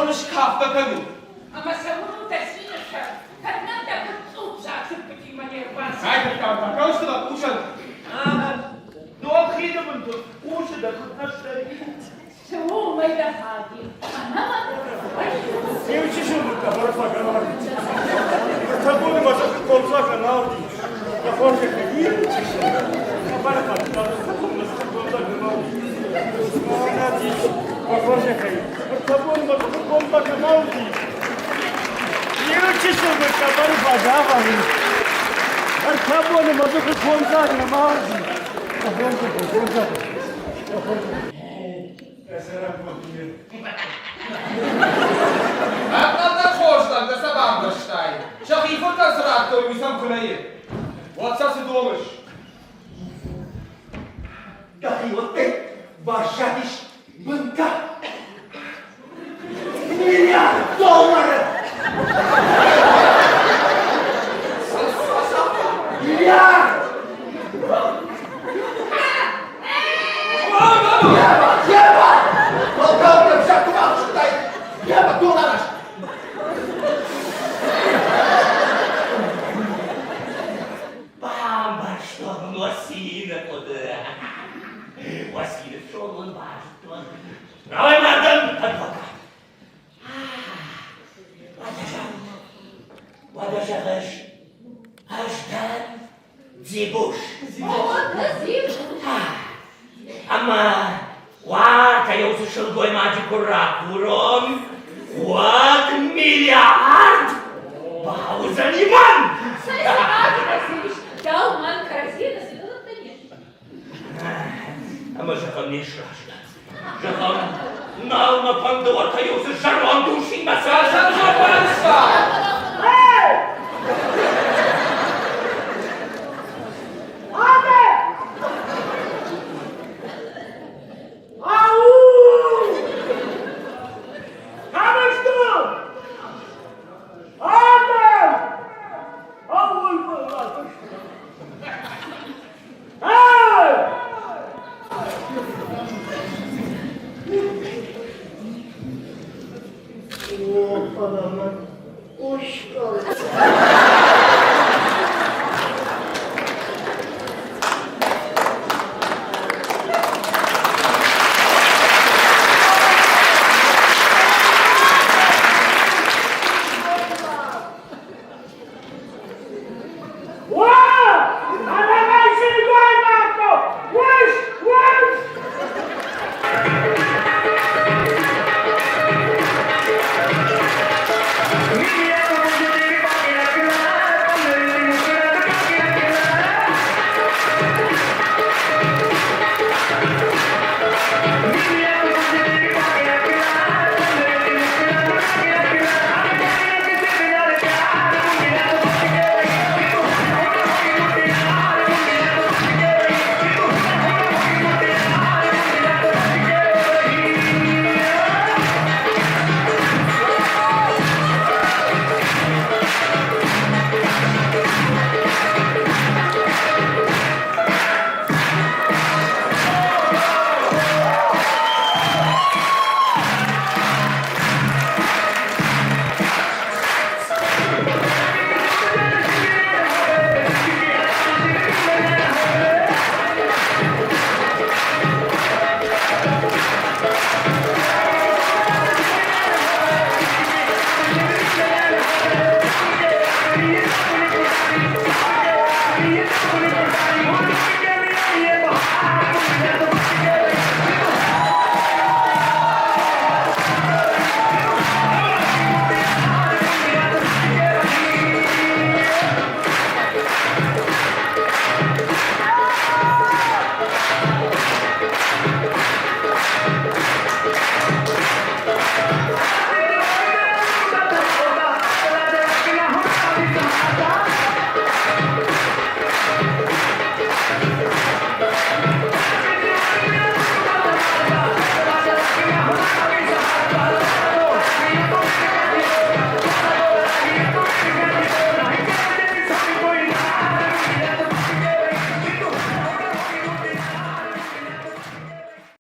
Зоныс, кафгӕ кӕнын. Ӕмӕ цӕуыл у дӕ цины сӕр, кӕд нӕм дӕ фыд цъупдзаг дзыппытимӕ не рбацыд? Райдыдтам та, кӕуысты лӕг хъусӕн. Ног хиды бынты хъусы дӕ куыд нӕ стӕй. Цы у уымӕй дӕ фӕдих? Ӕнӕмӕнг Иу чысыл мын фӕгӕнӕн. Ӕртӕбоны ма зӕххы комдзаг нал ис. Дӕ хорзӕхӕй, иу чысыл. Комдзаг нал ис. Дӕ хорзӕхӕй, ӕртӕбоны ма зӕххы комдзаг нал ис. Иу чысыл мын къӕбӕр фӕзӕгъӕн. Ӕртӕбоны ма зӕххы комдзаг нӕма уыди. Дӕ хорзӕхӕй, хорзӕхӕй. Дӕ хорзӕхӕй. Ӕппӕтдӕр хорз дӕн, дӕ сӕ бамбӕрстай. Сӕхи фыртӕн цы радтой, уый сӕм куы нӕ и. Уӕд сӕ цы домыс? Дӕхиуӕттӕй баззадис бынтӕ. Миллиард доллары! Миллиард! Ева! Полковник, всяку дай! Ева, доллараш! Бамбӕрстон Уасилы хъуыды. Уасилы фсонон базыдтон. Рауай мардӕн, адвокат. Уӕдӕ зӕгъыс, ӕз дӕн Дзибуш. Ӕмӕ уартӕ еу цы сылгоймаджы куы ракурон, уӕд миллиард бауыдзӕни мӕн! Цӕй сыхаджы Василич, дӕу мӕн кӕрӕдзийӕ нӕ сывӕллӕттӕ не сты. Ӕмӕ зӕгъӕм не сраст. Зӕгъӕм, нал мӕ фӕнды уӕртӕ иу цы зӕронд усимӕ Сӕ зӕгъӕнста! О, фӕлӕ мӕн